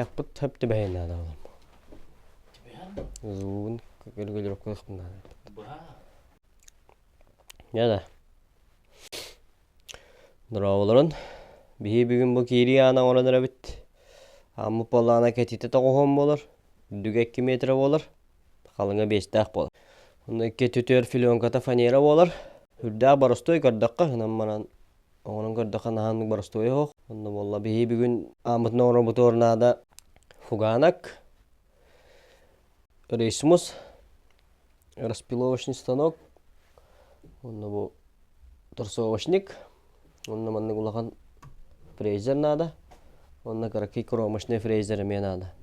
Айахпыт сөп түбэһиэн наада буолар. Звугун регулировкалыахпын наада. Дьэ да. Дорооболорун. Биһи бүгүн бу киирии аана оҥорон эрэбит. Ааммыт буоллаҕына кэтитэ тоҕуһуон буолар. Үрдүгэ 2 метр буолар. Халыҥа биэстээх буолар. Онно икки өттүтүгэр филенката фанера буолар. Үрдээх боростуой көрдөххө, ынан баран оҥорон көрдөххө наһаа оннук боростуойа суох. Онно буолла биһи бүгүн ааммытын оҥоробутугар наада фуганок, рейсмус, распиловочный станок, онно бу торцовочник, онно маннык улахан фрезер наада, онно кыракый кромочный фрезер эмиэ наада.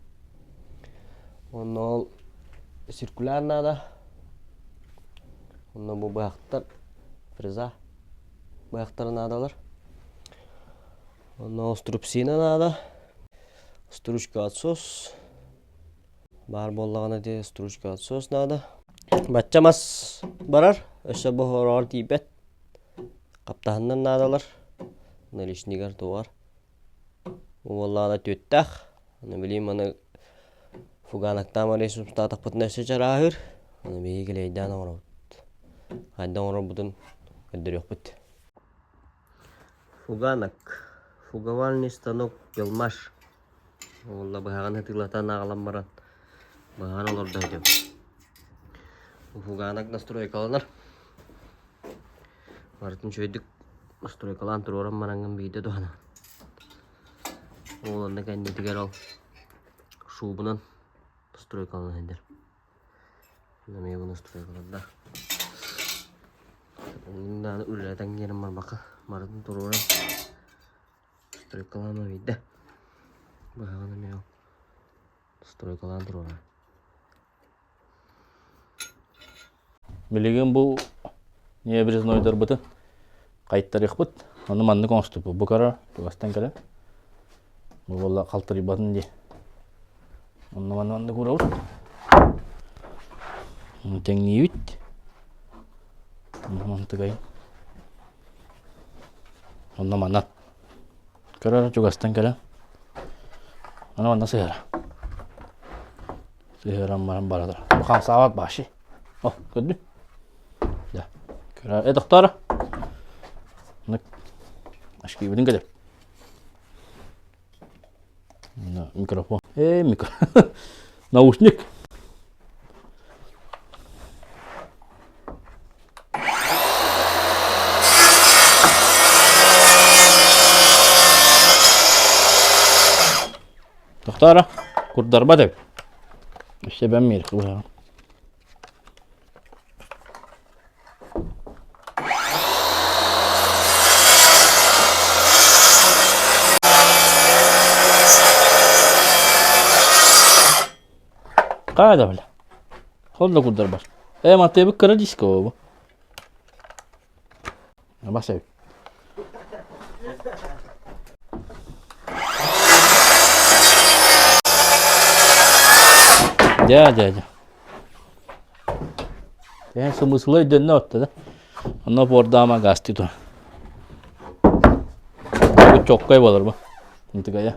Онно ол циркуляр наада, онно бу быһахтар фреза быһахтара наадалар. Онно струпсина наада, стручка отсос, баар буоллаҕына ити стручка отсос наада. Бачча мас барар, өссө бу хороҕор тиийбэт. Хаптаһыннар наадалар, наличнигар тугар. Бу буоллаҕына түөттээх, аны билигин маны фуганоктаан ресурстаатахпытына өссө чарааһыыр. Аны биһиги килиэйдээн оҥоробут. Хайдах оҥорорбутун көрдөрүөхпүт. Фуганок. Фуговальный станок Белмаш. Уолла быһаҕын ытыылатан аҕалан баран быһаҕын олордо сылдьабын. Фуганок настройкаланар. Барытын үчүгэйдик настройкалаан туруоран бараҥҥын биирдэ туһанаҕын. Ол онно кэннитигэр ол шубунан настройкалана сылдьар. Эмиэ бу настройкалардаах. Дааны үлэлэтэн киирэн барбакка барытын туруоран стройкалаан биирдэ. Быһаҕын эмиэ ол стройкалаан туруорар. Билигин бу необрезнойдарбытын хайттарыахпыт. Ону маннык оҥостубут. Бу кара чугастан кэлэн. Бу буолла халтарыйбатын дии. Онно манна маннык уурабыт. Тэҥниибит. Мантыгайын. Онно манна. Көрөр чугастан кэлэн. Аны манна сыһыара. Сыһыаран баран баратар. Бу хамсаабат бааши. О, көрдү. Да. Көрөр. Э, доктор. Ашкибытын кэлэр. Микрофон. Э, микро. Наушник. Тохтоо курдарбат эбит. Өссө бэм миэр кыбыһаҕын. Қайда бля? Хол да курдарбат. Э, матыабыт кыра диско бу. Бас эбит. Дьэ, дьэ, дьэ. Э, смысла өйдөннө отто да. Онно пордаама гасти тур. Бу чоккай болар бу. Интигая.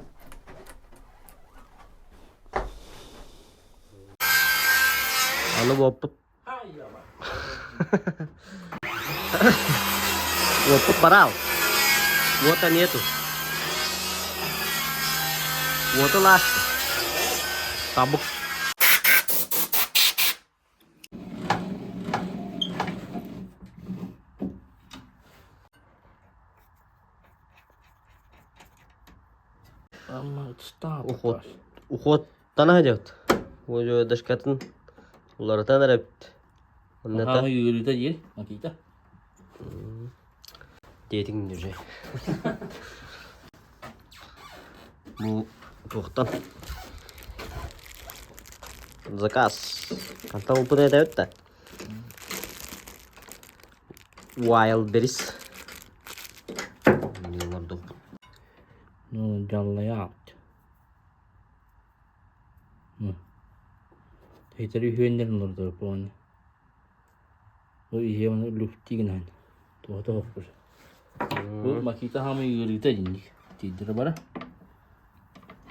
Аны буоппут Уоппут бараал. Уота нету. Уоту лаасты. Табык. Уход. Уход Танаһа диэбит. Уо дашкатын уларытан эрэбит. Онната үөрүүтэ диир, Макита. Диэтиҥ уже. Бу туохтан? Заказ. Хантан ылбыт этэбит да? Wildberries. Олордукпут. Ну, дьаллайаат. Хитер үһүөннэрин олордорбун. Бу иһиэ люфти гынан. Туота хоппут. Бу Макита хаамы ыарыыта динник. Тиийдere бара.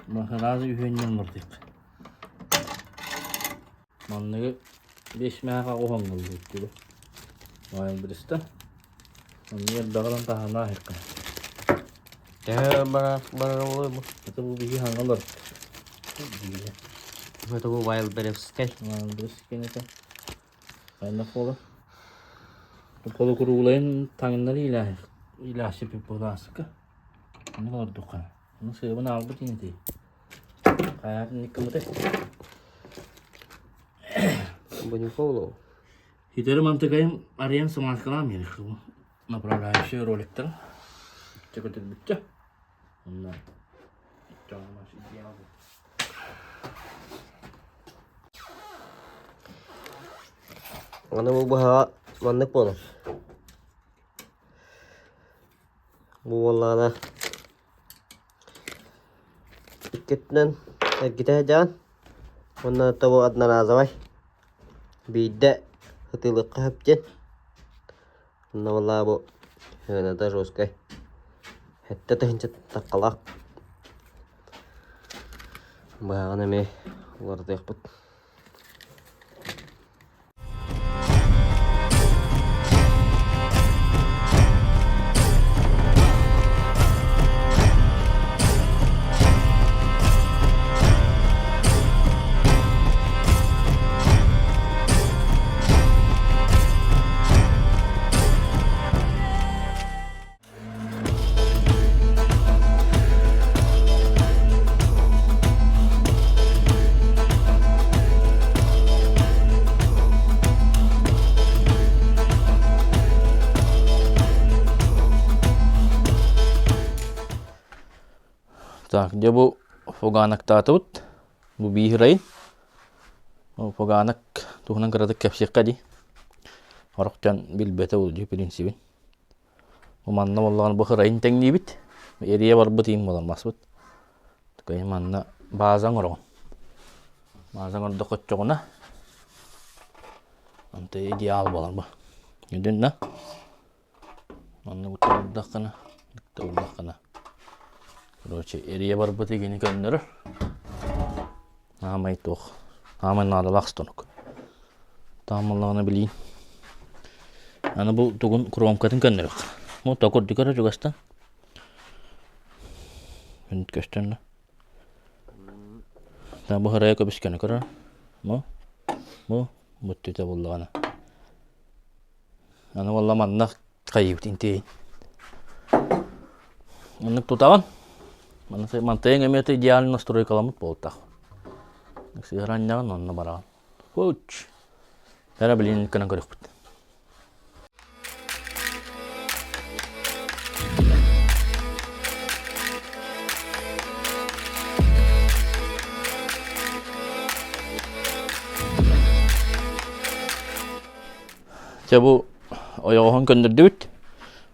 Сразу үһүөннэн олордук. Манныгы бес мээхэ оһоҥҥоллубут дии. Бриста. Онно элбэҕин таһааннаах иһиккэ. Төһө барар барар бу? Это бу биһи хаҥа олорбут. Это бу Вайлдберевскай. Вайлдберевскай это. Хайдах буола? Полукруглайын таҥнары илээһи илээсипит буолааска. Ону олордухха. Ону сыабын аалбыт инити. Хайаатын иккимыты. Бонюковлов. Хитэри мантыкайым арыйан смазкалаан биэриэххэ бу направляющий роликтар чөкөтүлбүччэ. Онно Аны бу быһаҕа маннык буолар. Бу буоллаҕына иккитинэн эргитэ сылдьаҕын уонна тобу одноразовай биирдэ ытыылыахха сөп диэн. Онно буоллаҕа бу сыаната жесткай 7000 таххалаах. Быһаҕын эмиэ уларытыахпыт. Так, дьэ бу фуганактаатыбыт. Бу биир ый. Фуганак туһунан кыратык кэпсиэххэ дии. Сорох дьон билбэтэ ол дии принцибин. Манна буоллаҕына бу кырайын тэҥниибит. Эрийэ барбыт иин буолар маспыт. Такай манна бааза оҥороҕун. Бааза оҥордоххо оччоҕуна онто идеал буолар бу. Өйдүн да? Манна утуурдаххына, утуурдаххына. Короче, эрийэ барбыт игини көннөрөр. Аамай туох, аамай наадалаах станок. Таамаллаҕына билиин. Аны бу тугун кромкатын көннөрүөх. Бу токурдук эрэ чугастан. Көстөн да. Бу харайа көбүскэни көрөр. Бу бу буттүтэ буллаҕына. Аны уолла манна хайыыбыт интиэйин. Маннык тутаҕын. Мантайыҥ эмиэ идеально настройкаламмыт буолтах. Сыһыранньаҕын онно бараҕын. Фуч. Эрэ билин гынан көрүөхпүт. Дьэ бу ойоҕоһун көннөрдүбүт.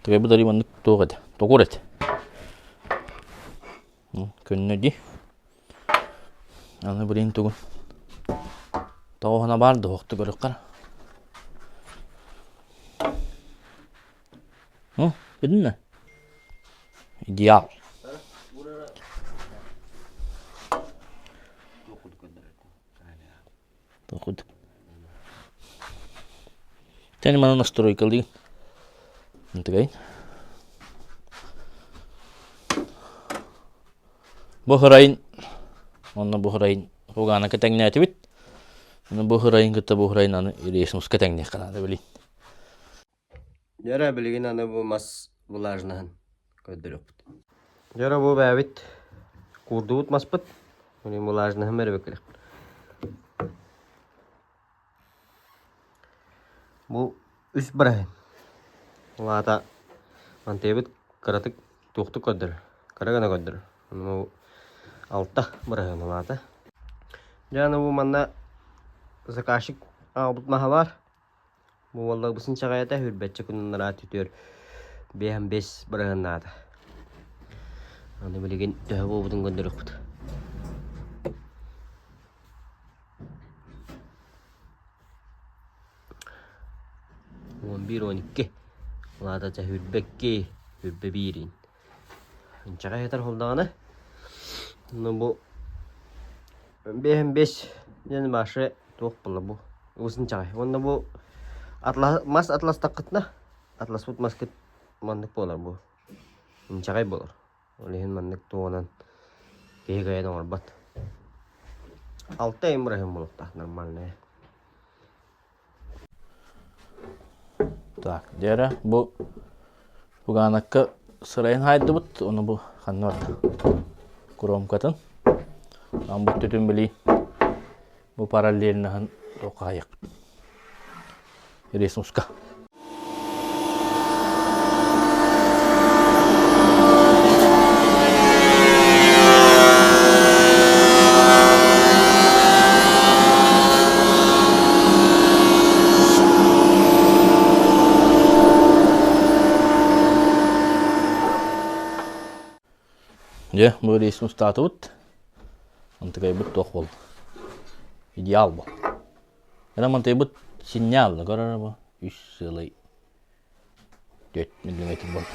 Тугайбыт арыы маннык туох этэ? Токур этэ. Көннө дии. Аны билин тугун тоҕоһуна баар дуһуохту көрүөххэ. Ну, видно? Идеал. Курдук. Тэн маны настройкалыын. Ынтыгайын. Бу хырайын онно бу хырайын хугаана тэҥнээтибит. Бу хырайын кытта бу хырайын аны ресурска тэҥниэххэ наада билин. Дьэ билигин аны бу мас влажнаһын көрдөрүөхпүт. Дьэ бу бэйэбит куурдубут маспыт. Билигин влажнаһын бэрибэккэлэхпит. Бу үс быраһын. Ол аата мантыйабыт кыратык туохтук көрдөрөр. Кыра гына көрдөрөр. Ону алта быраһын ол аата. Дьэ аны бу манна заказчик аҕалбыт маһа баар. Бу уолларбытын чаҕыйата үрбэччэ күннэрэ түтүөр 55 бырыһыаннаата. Аны билигин төһө буолбутун көрдөрүөхпүт. 11 12 Улаата чэ хүрбэкки, хүрбэ биирин. Инчэҕэ хэтэр холдаҕына. Ну бу 5 диэн башы туох буолла бу ыбысын-чаҕай. Уонна бу атлас мас атластаххытына атласпыт маскыт маннык буолар бу. Инчэҕэй буолар. Ол иһин маннык туоҕунан киһи кыайан оҥорбот. Алта ымраһын буолуохтаах нормальная. Так, дьэ бу Буганакка сырайын хаайдыбыт, ону бу ханна барда? Кромкатын. Ан бу түтүн били бу параллельнаһын туоххаайыахпыт. Ресурска. Дьэ, бу рейсин устаатыбыт. Антыкайбыт туох буолла? Идеал буолла. Эрэ мантайбыт синньаалла көрөр бу үс сыалай 4 миллиметр буолла.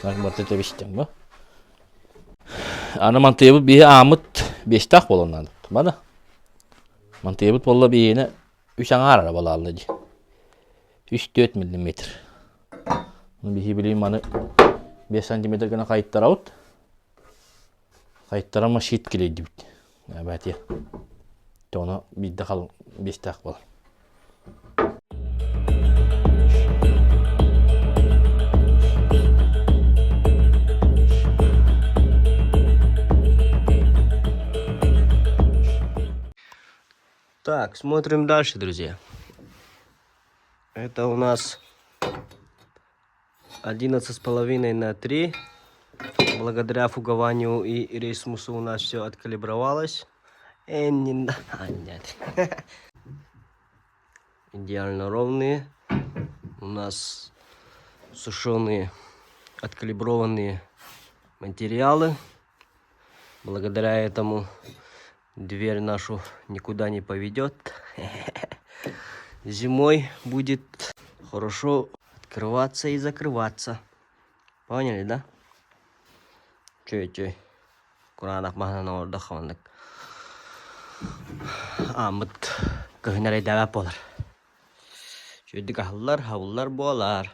Барыта тэбистим бу. Аны мантыйабыт биһи ааммыт биэстээх буолан наада. Бада. Мантыйабыт буолла биһиэнэ үс аҥаар эрэ балаалла дии. 3-4 миллиметр. Биһи билим маны 5 сантиметр гына хайыттарабыт. Хайыттарама щит килейдибит. Бәтиэ. Тону биирдэ хал биэстээх буолар. Так, смотрим дальше, друзья. Это у нас 11,5 на 3. Благодаря фугованию и рейсмусу у нас все откалибровалось. Не... А, нет. Идеально ровные. У нас сушеные, откалиброванные материалы. Благодаря этому дверь нашу никуда не поведет. Зимой будет хорошо открываться и закрываться. Поняли, да? Чөй, чөй. Кураанах маһынан оҥордох маннык. Ааммыт кыһын эрэйдээбэт буолар. Үчүгэйдик аһыллар, хабыллар буолар.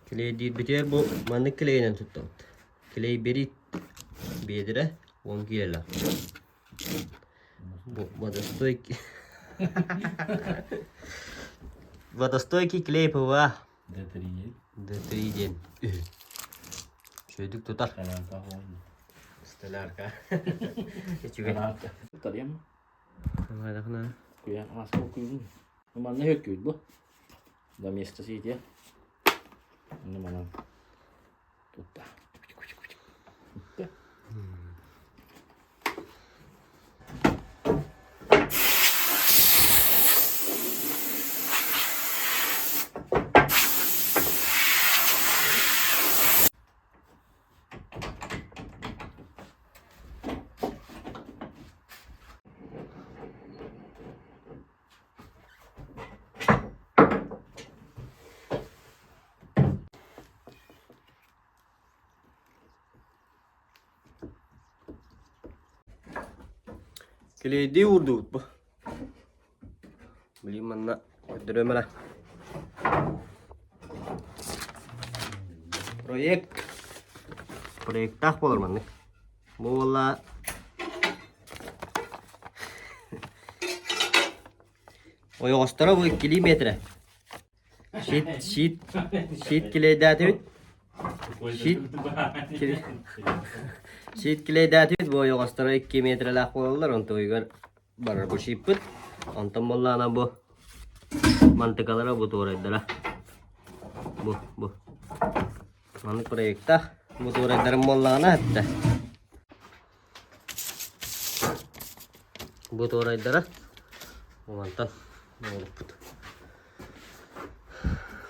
Клейдиирбитигэр бу маннык клейинэн туттабыт. Клейберит биэдирэ 10 киилэлээх. Бу водостойкий водостойкий клей ПВА. Д3. Д3 диэн үһү. Үчүгэйдик тутар. Столярка. Үчүгэй. Тарыйам. Хайдахына. Куйа маска күйгүн. Манна хөккүйт бу. Да место сидит. Ну манан. Тутта. Клейдии уурдубут бу. Блин, манна көрдөрүөм эрэ. Проект. Проекттаах буолар маннык. Бу буолла Ойоҕосторо бу иккилии метрэ. Щит, щит, щит килейдээтибит. Щит, щит килейдээтибит бу ойоҕосторо 2 метрэлээх буолаллар, онтугуйгар барар бу щиппыт. Онтон буоллаҕына бу мантыкалара бу туорайдара. Бу, бу. Маннык проектаах. Бу туорайдарым буоллаҕына этте. Бу туорайдара мантан оҥорбуппут.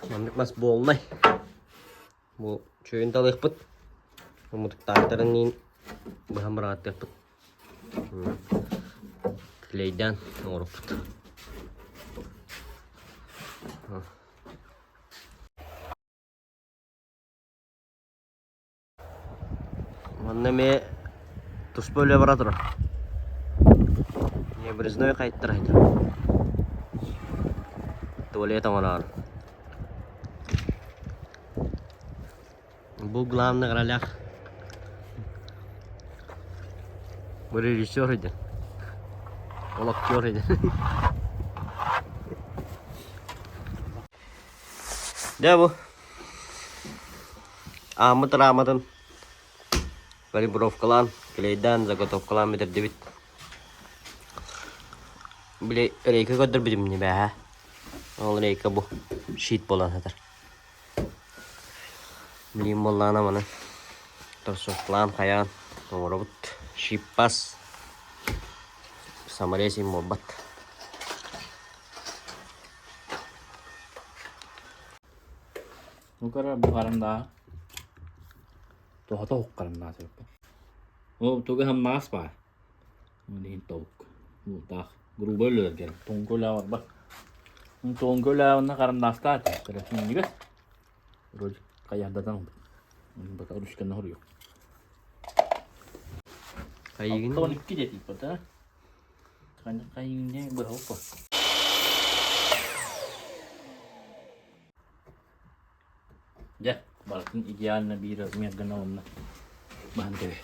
Маннык мас буолнай. Бу чөйүн талыахпыт. Мутуктаахтарын иин быһан быраҕаттыахпыт. Клейдээн оҥорбуппут. Манна эмиэ Туспа үлэ бара турар. Небрежной хайттар айдар. Туалет оҥороору. Бу главный ролях бу режиссер иден. Ол актер иден. Дьэ бу ааммыт раматын калибровкалаан, клейдаан, заготовкалаан бүтэрдибит. Били рейка көрдөрбүтүм ини бээһэ. Ол рейка бу щит буолан сытар. Билигин буоллаҕына маны торсуохтаан хайаан оҥоробут. Щиппас саморез им буолбат. Ну кара бухарандаа Тоһото уккарыннаа сөппө. Ол туга хаммаас баар. Ол иһин толук. Бултаах. Грубо өлөргөр. Тоҥко үлээ барбат. Тоҥко үлээ онно харандастаат. Кырасынньыгас. Вроде хайаардатан ылбыт. Бака ручканы хоруйу. Хайыгын? 62 диэтик а? Хайыгын быһалпа. Дьэ, барытын идеально биир размер гына уонна баһан кэбиһ.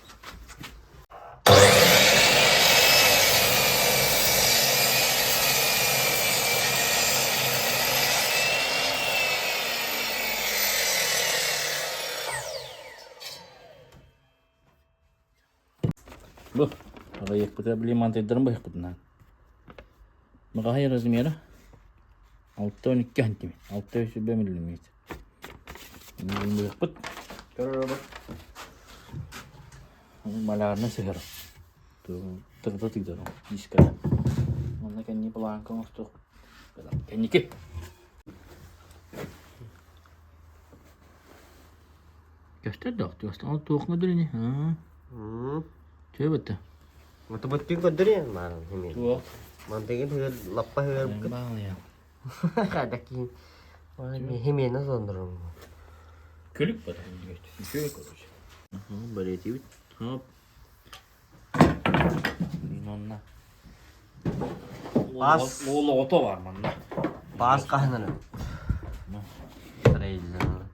Бу аҕыйахпыта били мантайдарын быһыахпытынан. Маҕаһай размера 6-12 сантиметр, 6 миллиметр. Быһыахпыт. Көрөрөбүт. Малярны сыһар. Тырда тыгдар дискада. Онно кэнни планка оҥостуох. Кэнники. Көстөр да, ол туох мөдүрүнү? Чөбөттө. Матыбыттын көрдөрүөн мааран химин. Туох? Мантыгын хыыр лаппа хыыр Баалыйа. Хадакин. Химена сондурум. Күлүк бар. Үчүгэй короче. Балетибит. Хоп. Онна. Пас. Уол оҕото бар манна. Пас хаһынары. Трейлер.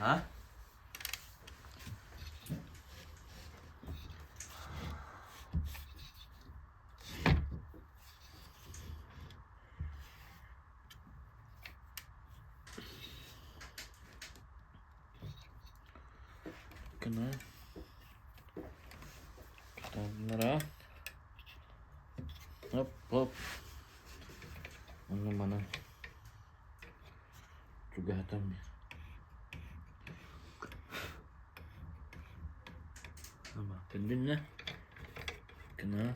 А? Гына. Тоннара. Оп, оп. Онно манан чугаһатан Ама кэллиннэ. Гына.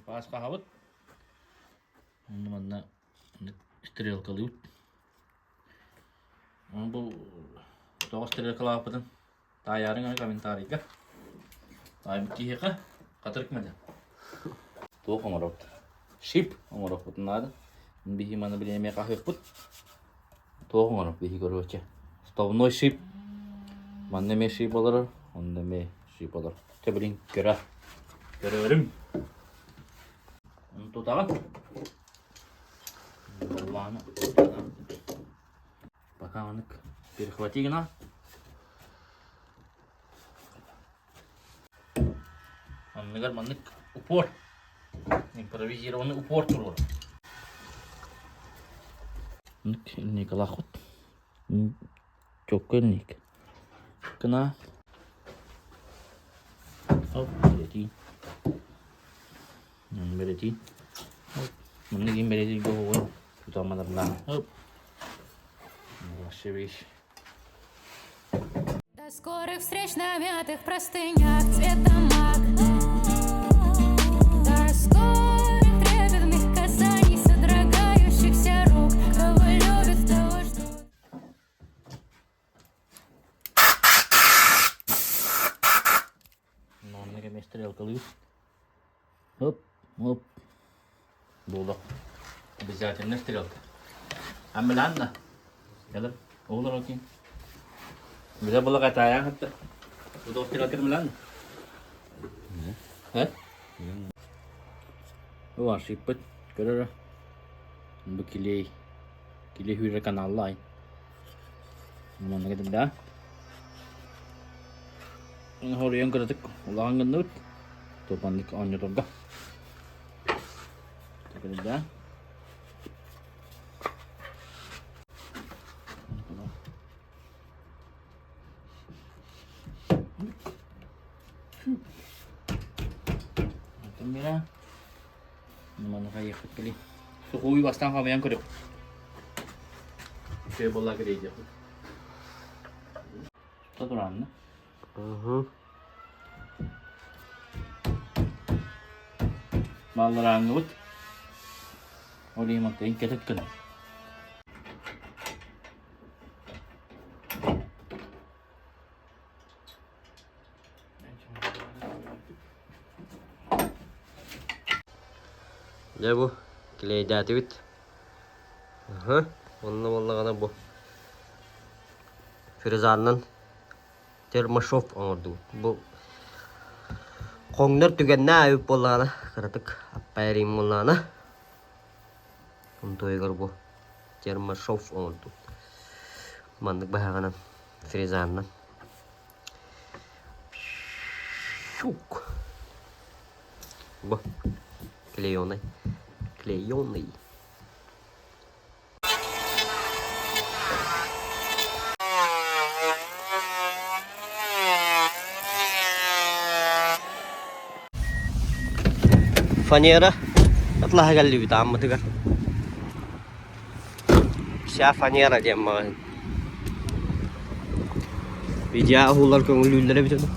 Пааспаһабыт. Онно манна стрелкалыыбыт. Бу тоҕо стрелкалаабыппытын таайаарыҥ аны комментарийга. Таайбыт киһиэхэ хатырык мэтэ. Туох оҥоробут? Шип оҥоруохпутун наада. Биһи маны билин эмиэ хаһыахпыт. Туох оҥорор биһи короче. Вставной шип. Манна эмиэ шип олорор, онно эмиэ шип олорор. Чэ билин көрө. Көрөрүм. Ону тутаҕын. Боллааны. Пока манык перехвати гына. Анныгар маннык. Упор. Импровизированный упор туруор. Николахут. Чоккольник. Кына. Оп, бэрэтиин. Бэрэтиин. Манна ким бэрэтиин гоҕугун тутамманарнаан. Оп. Вообще видишь. До скорых встреч на мятых простынях цвета мак. До скорых трепетных касаний, содрогающихся рук, кого любит, того ждут. Манна кэмэ стрелкалыыр. Оп, оп. Буолуох. Обязательно стрелка. Аммиланна. Кэлэр. Оҕолор окей. Билэ була катаайаан хатта. Удо стрелка милан. Э? Бу ошибпыт. Көрөрө. Бу килей. Килей хүрэ каналлай. Манна кедим да. Хоруйан кыратык улахан гынныбыт. Тупаннык оонньоторго. Да. Мира. Маны хайыахпыт кэлий. Сухуй бастаан хамыйан көрүөх. Үчүгэй буолла кэлий диэхпит. Тута тураанна. Балларааҥҥыбыт. Ол иһин мантайын кэтит гына. Дьэ бу килиэйдээтибит. Аһа, онно буоллаҕына бу фрезаннан термошов оҥордубут. Бу хоҥнор түгэннээх эбит буоллаҕына, кыратык аппайарыым буоллаҕына, онтуойугар бу термошов оҥордубут. Маннык быһаҕынан фрезаннан. Щук. Бу клееный. Клееный. Фанера атлаһа кэллибит ааммытыгар. Вся фанера диэн маҕаһыын. Видео уһуллар көҥүллүүллэр эбит ону.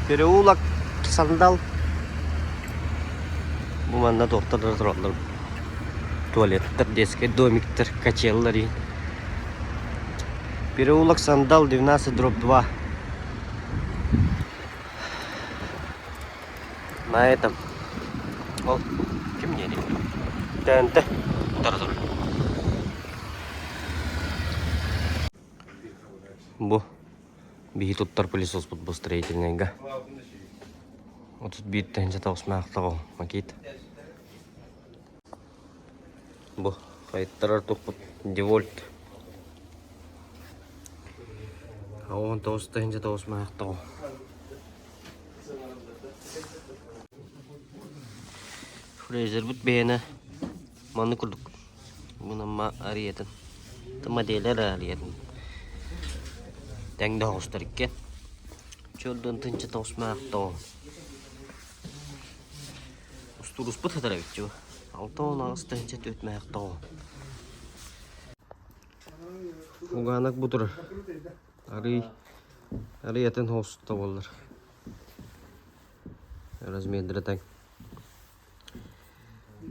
Переулок Сандал. Бу манна туохтар тураллар. Туалеттар, детский домиктар, качеллар. Переулок Сандал 12 дробь 2. На этом. Ол ким диэри? ТНТ утары турар. Бу биһи туттар пылесоспут бу строительныйга. 31 тыһыынча тоҕус макит. Бу хайыттарар туппут Девольт. 19 тыһыынча тоҕус. Фрезербит бэйэнэ маннык курдук. Мунамма арыйатын. Моделер арыйатын. Тэҥ да оҕустар иккен. Чордон тынча тоҕус. Устуруспут сытар эбит дьуо. 68 тыһыынча 4 мээх тоҕо. Угаанак бу турар. Арый, арый атын хоста буоллар. Размердара тэҥ.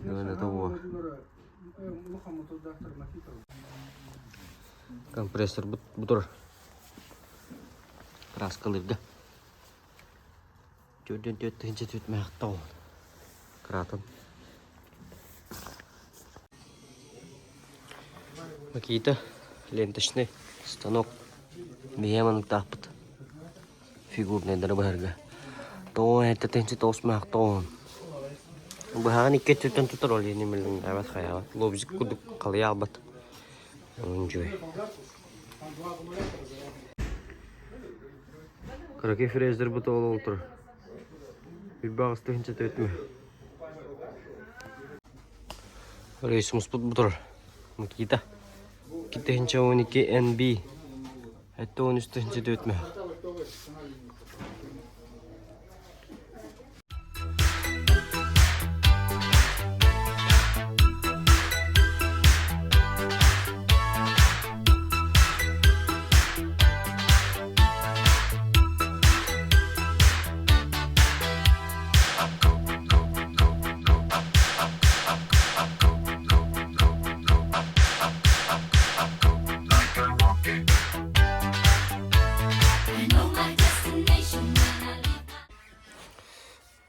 Это Компрессор бу турар. Краскалыырга. 44 тыһыынча түөрт тоҕуон. Кыраатын. Макита ленточный станок. Биһиэ маныктаахпыт. Фигурнайдары быһарга. Тоҕуон тыһыынча тоҕус маах тоҕуон. Быһаҕын икки өттүттэн тутар ол иһин миллиҥнээбэт хайаабат. Лобзик курдук халыйа албат. Онон Кыракый фрезербыт ол ол турар. Үббаҕыс тыһыынча төрт Рейсмуспут бу турар. Никита. 2 12 NB. 73 тыһыынча төрт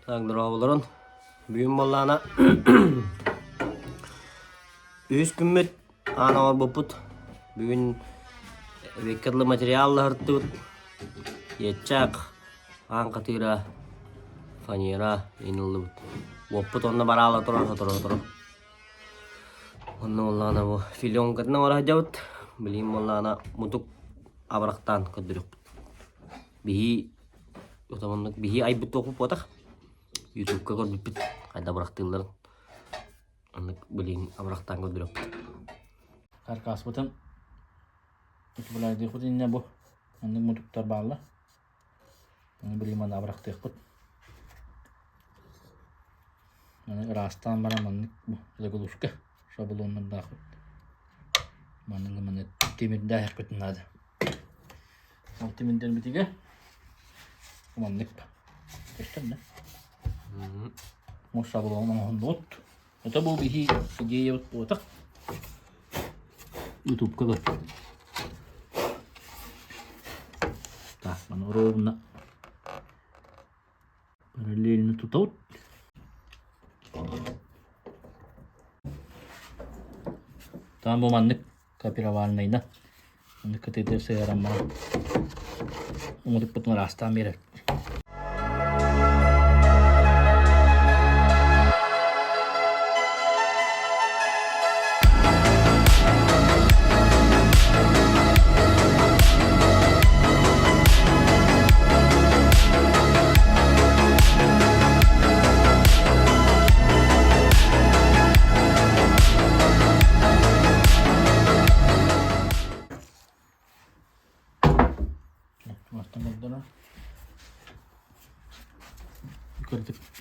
Так, дорооболорун. Бүгүн буоллаҕына үһүс күммүт аан оҥорбуппут. Бүгүн эбиэккэ дылы материал ыһыртыбыт. Иэччээх, аан хатыыра, фанера иҥиллибит. Уоппут онно бараала турар сотору-сотору. Онно буоллаҕына бу филенкатын оҥоро сылдьабыт. Билигин буоллаҕына мутук абырахтаан көрдөрүөхпүт. Биһи Отомоннук биһи айбыт туохпут буотах. Ютубка көрбүппүт хайда абырахтыылларын. Оннук билигин абырахтаан көрдөрүөхпүт. Каркаспытын утубулайдыахпыт иннэ бу маннык мутуктар бааллар. Аны билигин маны абырахтыахпыт. Маны ыраастаан баран маннык бу заглушка шаблоннардаахпыт. Маны маны тимирдээхпитин наада. Ол тимирдэрбитигэр маннык көстөр да. Муус шаблон оҥоһуннубут. Это бу биһи идеябыт буотах. Ютубка көр. Так, маны ровно параллельно тутабыт. Там бу маннык копировальнайна маннык кытыытыгар сыһыаран баран умутукпутун ыраастаан биэрэр.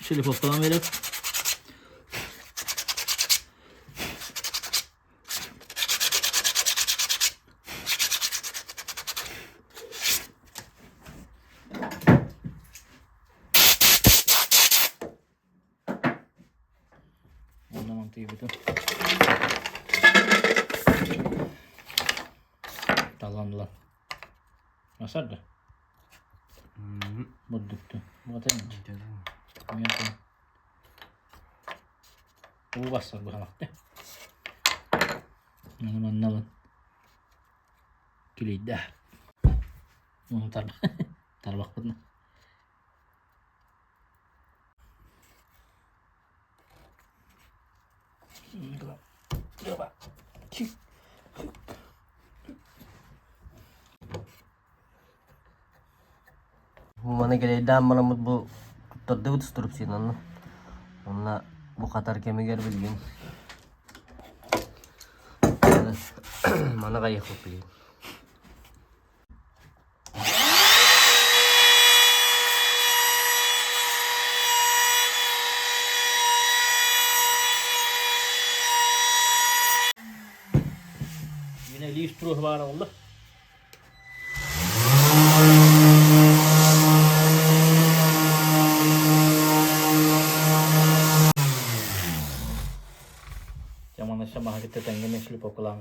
Шлифовкалаан биэрэр. Онно мантыйбытым. Талан ылан. Асар да? Бурдукту. Уу бассар быһалахты. Аны манна ылан килийдэ. Оны тарбахпытына. Маны кэлэйдээн бараммыт бу туттардыбыт инструкциянан. Онно бу хатар кэмигэр билигин маны хайыахпыт билигин. Yine лифт туруһу баар олла. Жаман маһа кытта тэҥҥэ мен шлепокалаам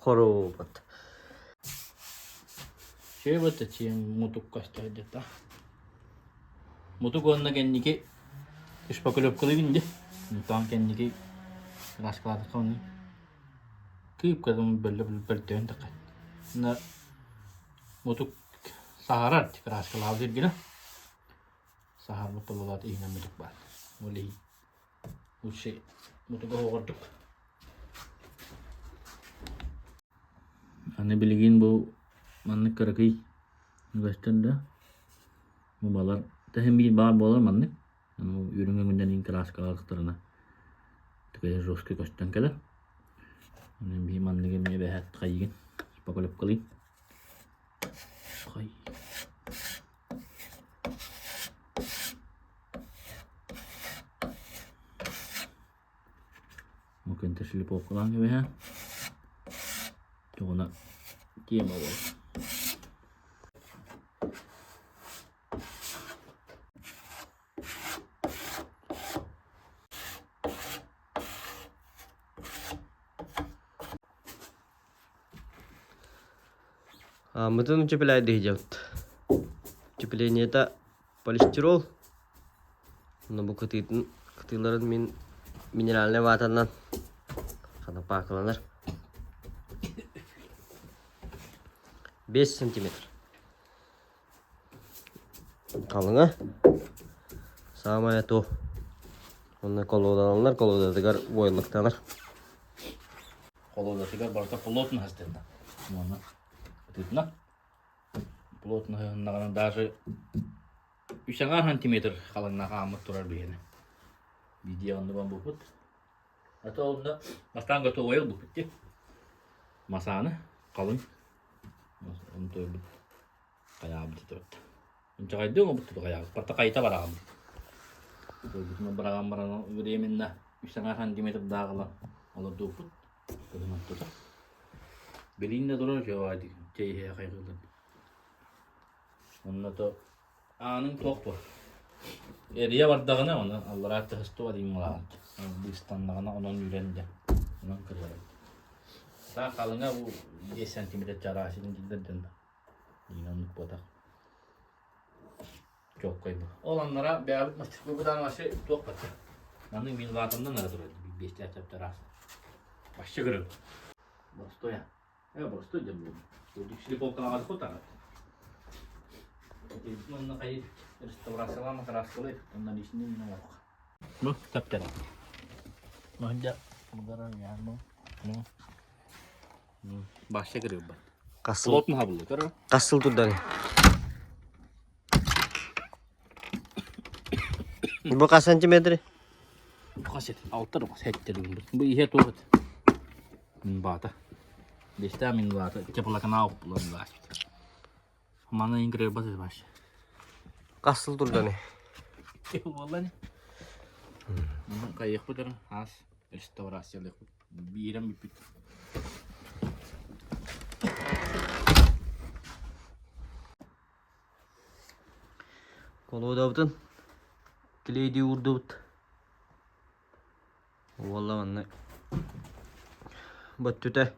Хоруубут. Чүөбөт чиэн мутук көстөөдүта. Мутук уонна кэнники шпаклевкалыгын дии. Онтон кэнники краскалаатахха оны кыып-кадым бөллө бөлтөөн такай. На мутук саһарар краскалаабыт сиргинэ. Саһарбыт бололоот иһинэн мутук баар. Ол иһин лучше мутуга оҕордук. Аны билигин бу маннык кыракый үгэстэр да бу балар тэһин биир баар буолар маннык үрүҥ өҥүнэн иҥ кырааскалаахтарына такая жесткий көстөн кэлэр. Онон биһи маннык эмиэ бэһэт хайыгын шпаклевкалыын. Хай. Бу күнтэ шлифовкалаан кэбиһэ. Тугуна тема буолар. Ааммытын утепляйдыы сылдьабыт. Утеплениета полистирол. Онно бу кытыытын кытыыларын мин минеральнай ватанан ханапаакыланар. 5 сантиметр. Халыҥа саамай то онно колодаланар колодатыгар войлоктанар. Холодатыгар барыта плотно астынна. Уонна ытытына. Плотно ыһыннаҕына даже үс аҥаар сантиметр халыҥнаах ааммыт турар биһиэнэ. Видео оннуган буолбут. А то онно бастаан готовай ылбыппыт дии. Масааны халыҥ. Оны тойбут хайаабыт этибит. Инчэҕэйдии оҥорбут хайаабыт. Барыта хайыта бараҕаммыт. Тойбутунан бараҕан баран временно үс аҥаар сантиметрдаах ылан олордубуппут. Кыһын ортото. Билигин да турар үчүгэй чэй иһэ хайҕыыллар. Онно то Ааныҥ туох буо? Эрийэ бардаҕына, ону аллараа тыһыстуо диэн мылаҕын. Быыстаннаҕына онон үүрэн дьэ, онон кырыаран. Саа халыҥа бу 5 сантиметр чараас иһин дииллэр дьон да. Иин оннук буотах. Чуоккай бу. Ол аннара бэйэбит мастерскойбутаан вообще туох бачча. Маннык мин ватандан ара турар биэстээх чараас. Вообще көрөр. Боростуой. Просто дьэ бу. Шлифовкалаҕа кутаҕыт. Онно хайы реставрациялаан краскалай онно лишний не оҥоруох. Ну, таптар. Мандя мударан яармын. Ну. Башта кырыыбат. Хас сыл Плотно хабыллы көрө. хас сыл турдары? Бу хас сантиметры? Хас эт? Алтар сеттер. Бу иһэ туох эт? Мин баата. Бестää мин баата. Теплоканал булан баашпыт. Маны ингребат баш. Хас сыл турданы? Буоллани. Кайыхпыт аас реставрациялыахпыт. Биирэн бүппүт. Колодабытын клейдии уурдубут. Уолла манна бөттүтэ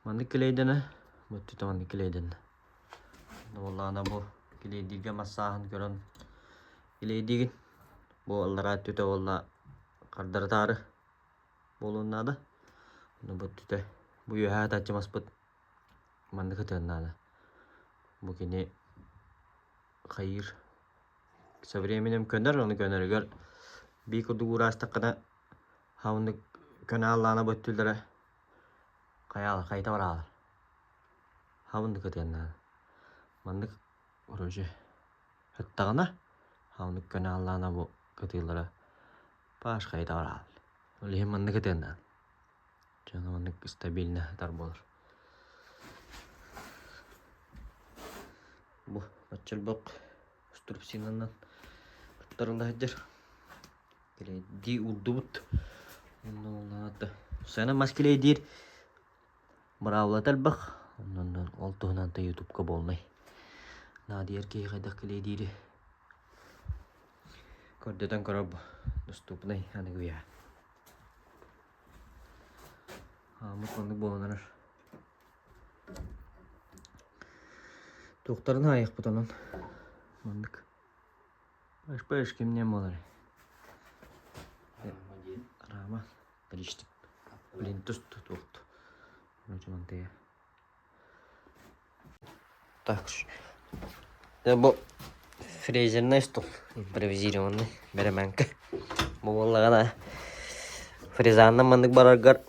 маннык клейдэнэ, бөттүтэ маннык клейдэнэ. Уоллаана бу клейдииргэ массааһын көрөн клейдиигин. Бу аллараа өттүтэ уолла хардарытаары буолуон наада. Ону бөттүтэ бу үөһээ таччы маспыт маннык ытыан наада. Бу кини хайыыр со временем көнөр, ону көнөрүгэр биир курдук уураастаххына хауннук көнө аллаана бөттүллэрэ хайаалар хайта бараалар. Хауннук ытыан наада. Маннык короче ыттаҕына хауннук көнө аллаана бу кытыылара паш хайта бараалар. Ол иһин маннык ытыан наада. Дьоно маннык стабильно ытар буолар. Бу оччолбох струбцинанан туттарылла сылдьар. Килэйдии уурдубут. Онно Сана мас килэйдиир быраабылата элбэх. Онон ол туһунан та ютубка буолнай. Наадыйар киһи хайдах килэйдиири көрдөтөн көрөр доступный аныгы үйэҕэ. Ааммыт маннык буолан эрэр. Туохтарын аайыахпыт онон маннык. Паш кимнээн буолар Рама Плиштик Плинтус туохту. Короче, мантыйа. Так, бу фрезерный стол импровизированный бэрэмэҥкэ. Бу буоллаҕына фрезаннан маннык бараргар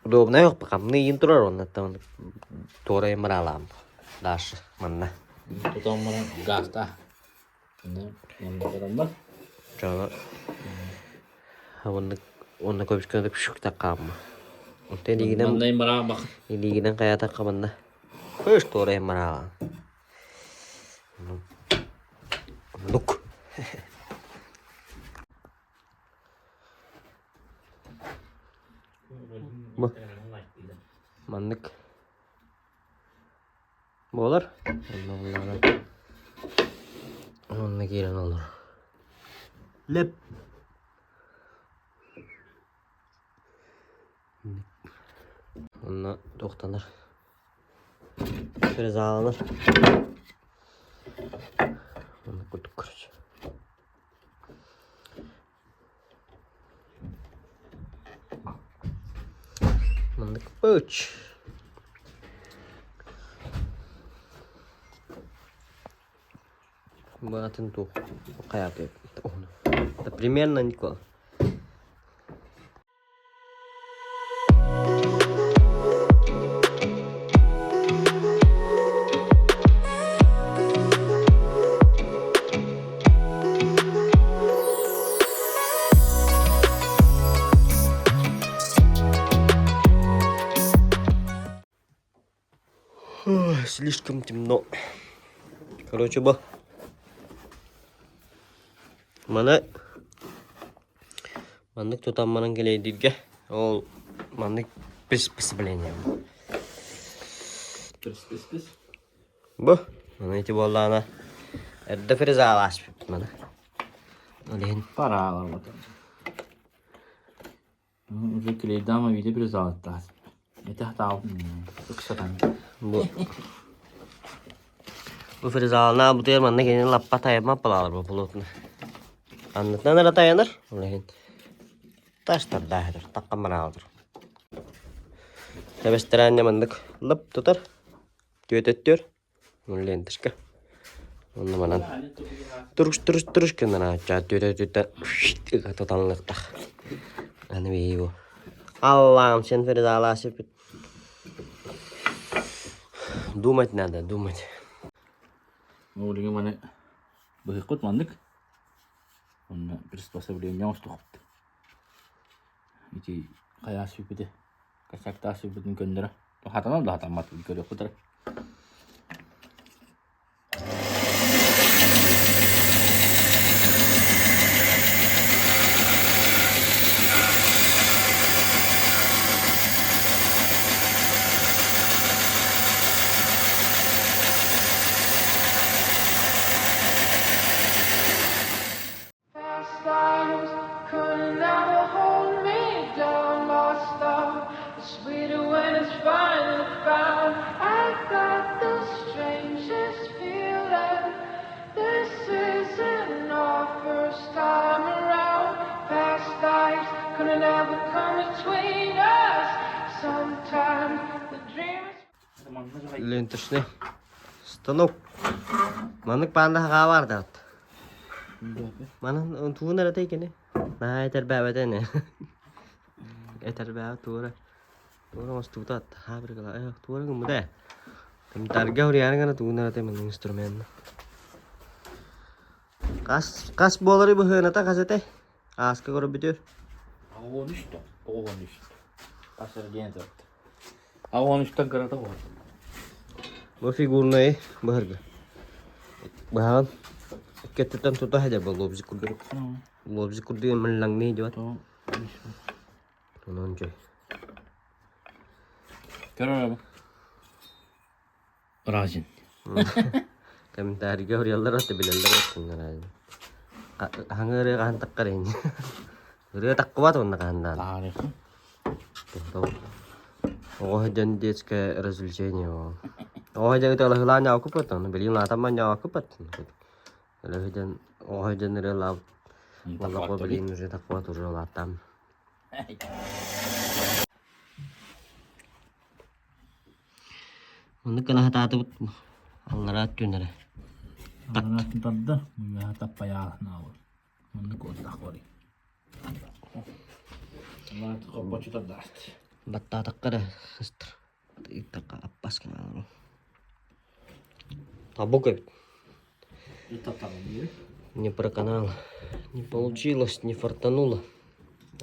удобнай хамныы иин турар оннуттан туорайын бараалаам дальше манна. Тутан баран гаастаах. Манна баран бар. Чоно оннук онно көбүскэ пшук хаамма. Онтон илиигинэн Манна бараабах. илиигинэн хайаатахха манна Көш туорайын бараалаан. Оннук. Бу маннык буолар. Онно буоллаҕына онно киирэн олорор. Леп. Онно туохтанар. Фрезаланар. Онно курдук короче. Маннык пыч. Баатын туох хайааты Это примерно Никола. Слишком темно. Короче, бу маны маннык тутан баран кэлэйдииргэ ол маннык приспособление. Приспис. Бу маны ити буоллаҕына эрдэ фрезалааспыт маны. Ол иһин Пора Уже клейдама виде фрезалаттаас. Это хатаал ыксатан. Бу бу фрезалана бутуйар манна кини лаппа тайаммат балаалар бу плотно. Аннытынан эрэ тайанар, ол иһин таштардаахытыр, таккамараалдыр. Тэбэстэрээннэ маннык лып тутар, түөтөттүөр, ленточка. Онно манан туруш туруш туруш гыннара түөтэ түөтэ тутанлыктах. Аны биһиги бу. Аллаам сен фрезалаа сипит. Думать надо, думать. Ол маны быһыкпыт маннык. Онно приспособление оҥостуохпут. Ити хайаа сүүппүтэ, косяктаах сүүппүтүн көннөрө. Хатанар да хатаммат көрүөхпүт эрэ. Past lives could never hold me down. Lost love is sweeter when it's finally found. I got the strangest feeling. This isn't our first time around. Past lives could never come between us. Sometimes the dream is. Ленточный станок. Маннык паанда хаҕаа баардаат. Манан тугун эрэ кини. Наһаа этэрбээбэтэ ини. Этэрбээбэт туора. Туора оҥостубута хаабыргала. Э, туора гыммыта ээ. Комментарийга суруйаары гына тугун эрэ маннык инструмент. Хас хас буолары быһыаната хас этэй? Ааска көрбүтүр. 13 13. Хас эргиэн төрт. 13-тан кырата буолар. Бу фигурнай быһыргы. Быһаҕын икки тута сылдьар бу лобзик курдук. Лобзик курдук мыллаҥныы диэт. Онон дьэ. Көрөр Разин. Комментарийга суруйаллар аты билэллэр оттуннар. Хаҥы ырыа хаһан таххар ини. Ырыа таххыбат уонна хаһан даҕаны. Тарихы. Оҕо сылдьан детское развлечение ол. Оҕо сылдьан ытыалаһыылаан ньаакыппыт, ону билигин улаатан баран ньаакыппыт. Өлө сылдьан оҕо сылдьан ырыалаабыт буоллахпа билигин уже такпат уже улааттаам. Оннук гына сатаатыбыт аллараа өттүн эрэ. Аллараа өттүн тарда, үөһэ таппайааһынаабыт. Маннык уоттаах барый. Хоппочу тардаат. Баттаатахха эрэ сыстар. Ыйдахха аппас гына Табук эбит. Не проканало. Не получилось, не фартануло.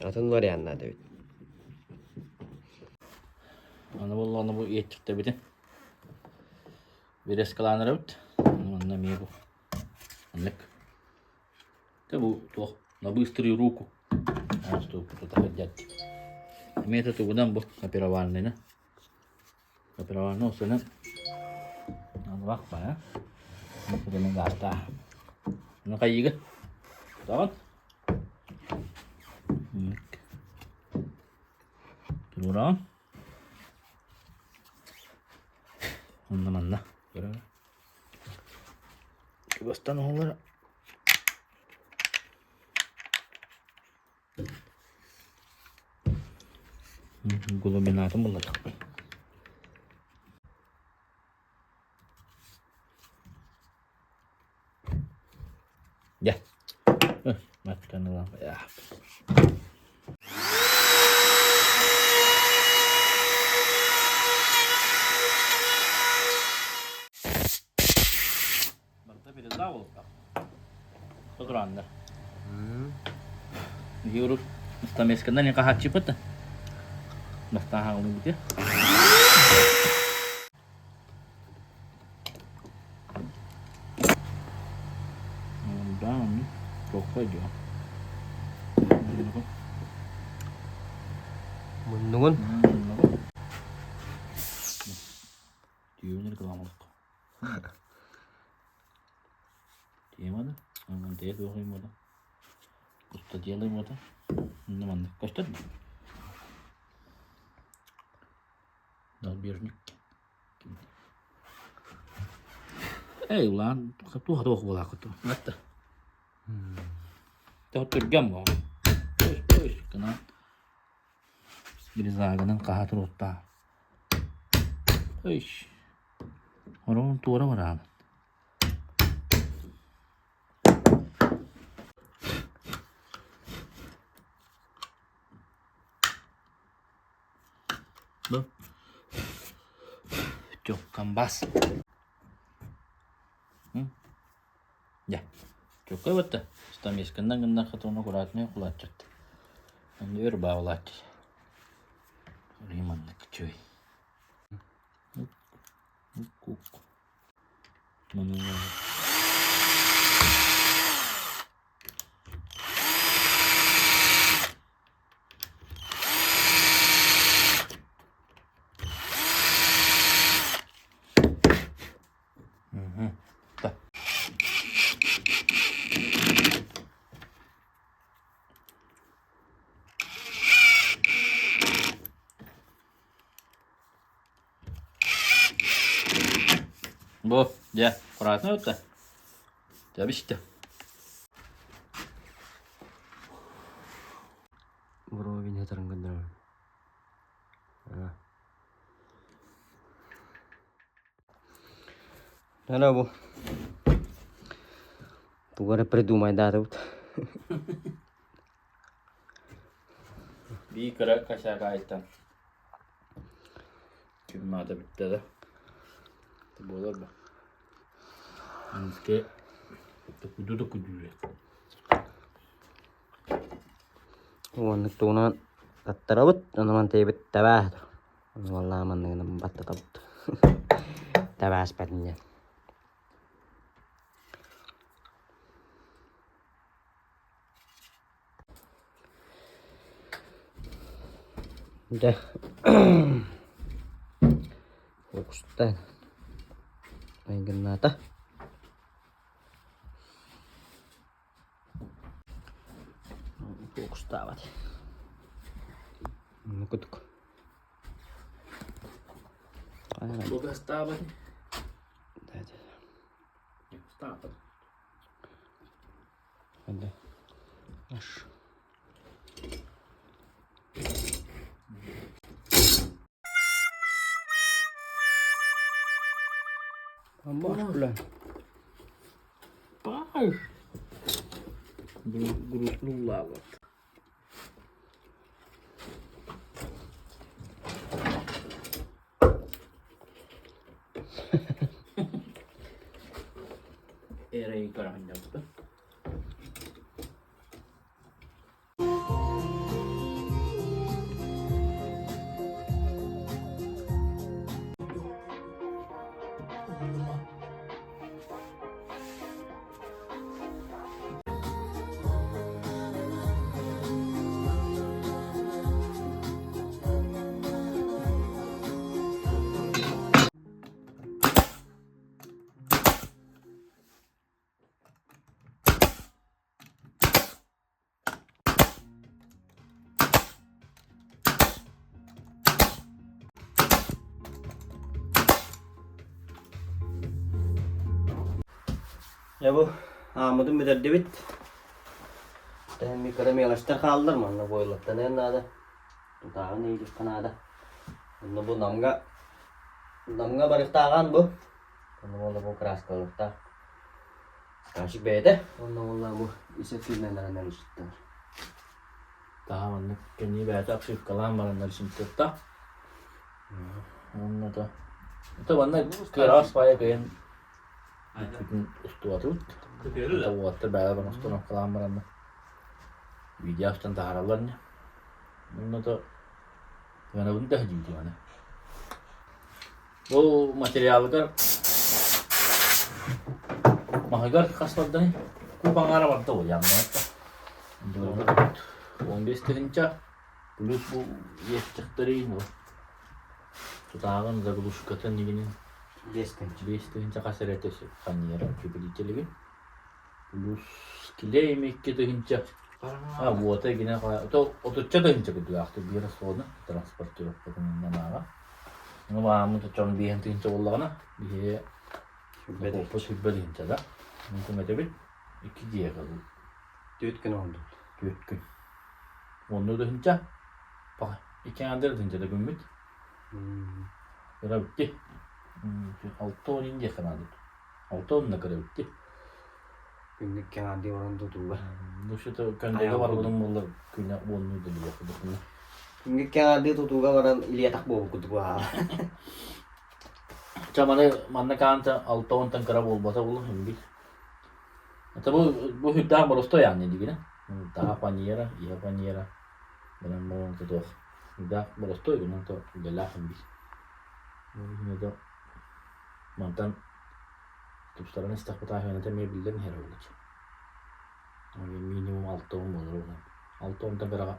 Атын вариант надо эбит. Аны буоллаҕына бу иэччиктэбитин бирэскалаанарабыт. Манна эмиэ бу маннык Тэ бу туох на быструю руку Эмиэ да тугунан бу операвальныйна операвальный осынан албах баа Мин гаастаа Ну хайыыга Тоҕон Туруораҕын Онно манна көрөҕүн Чугастан оһоллор Глубинатын буллатахпын. Дьэ, маттан ылан Барыта передал буолуохтаах. Сотурааннар. Биһиги урут стамесканан не хаһааччыппыт да. Бастаан хааллыбыт. Да, плохой дела. Муннугун? Түйүнүр кыламалык. Тиэмэ да, тиэ туох да. Куста делаем это. Ну, маннык көстөр Долбежник. Эй, улаан, туох туох буолаакыт. Атта. Түргэн буол. Гынан Бризагынан хаһа туруохтаах. Өй, Орон туора бараабын. Бу Чоккамбас. Дьэ, чоккай батта. Стамесканнан гыннахха тону аккуратнай кулааччыт. Онно өр баалааччы. Маннык үчүгэй. Ук-ук. Бу, дьэ, аккуратно ытта. Дьэ, Уровень хатырын гыннарар. Ана бу. Тугу эрэ придумайдаатыбыт. Бии кыра косяк Күн-маата бүттэ да буолар ба. Аныгыскы токуйду да күйдүүрэ. Уонна тугунан таттарабыт, онон тэйбит табаа. Валлаа манныгынан баттатабыт. Табааспатын диэн. Дьэ фокустаан майгыннаата. Фокустаабат. Кутук. Бугастаабат. Стаапат. Аш. Баш, бля. Баш. Грустнула вот. Эрэй көрөһүннэбиппин. Дьэ бу ааммытын бүтэрдибит. Тэһэн кыра мелочтар хааллар манна бойлаттаныан наада. Тутааҕын иилиэххэ наада. Онно бу Намга Намҥа барыахтааҕаан бу. Онно буолла бу краскалыахтаах. Скачик бэйэтэ. Онно буолла бу ис өттүнэн анализтар. Таһа маннык кэннии бэйэтэ обшивкалаан бараннар симтетта. Онно то Это манна кыараҕас паайа кыайан бүтүн устубатыбыт. Это уолаттар бэйэлэр оҥостон бараннар видео устан таһаараллар ини. Онно то Ыанабын да дии аны. Ол материалыгар маһыгар хас барданый? Куб аҥаара барда ол яамнаата. 15 тыһыынча плюс бу иэстэхтэрин тутааҕын заглушкатын игинин 5 тыһыынча. 5 тыһыынча хас эрэ фанера утеплителигин плюс клей 2 тыһыынча А, вот гинэ то отучча тыһыынча курдук биир суону транспортировкатын иннанааҕа. Ну, мааммыт оччоҕуна биэһин тыһыынча буоллаҕына, биһиги оппа сүүрбэ тыһыынча да. Онтум этэбит, икки дьиэ кылыы. Түөрт күн оҥордубут. Түөрт күн. Онну тыһыынча, паха, икки аҥардыр тыһыынча да күммүт. Кыра битти. 60 диэххэ наада. 60 да кыра битти. Күннүк кэҥаардыы баран тутууга. Ну, что-то көндөгө барбытым буоллар күнэ уоннуу да билиэх курдукпун. Күннүк кэҥаардыы тутууга баран илиэтах буолбут курдук баҕа. Ча маны манна каанта 60-тан кыра буолбата булу химбит. Это бу бу хүрдээх боростой аанньа дигинэ. Таha паньера, иһэ паньера. Гынан баран тутуох. Үрдээх боростой гынан то үлэлээх химбит. Мантан Тупсаран истэхпит аайы эмиэ биллэн иһэр буоллар. Минимум 60 буолар уонна 60-тан кыраҕа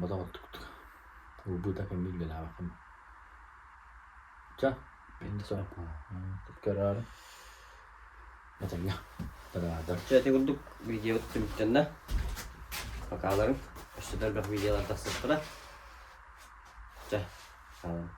ботох оттуктук. Ылбыта кэмҥэ үлэлээбэххин. Ча, көрөөрү. Этэҥҥэ. Тарадар. Чэ, ити курдук видео түмүктэннэ. Покаларым. Өссө да элбэх видеолар тахсыахтара. Чэ, хаалан.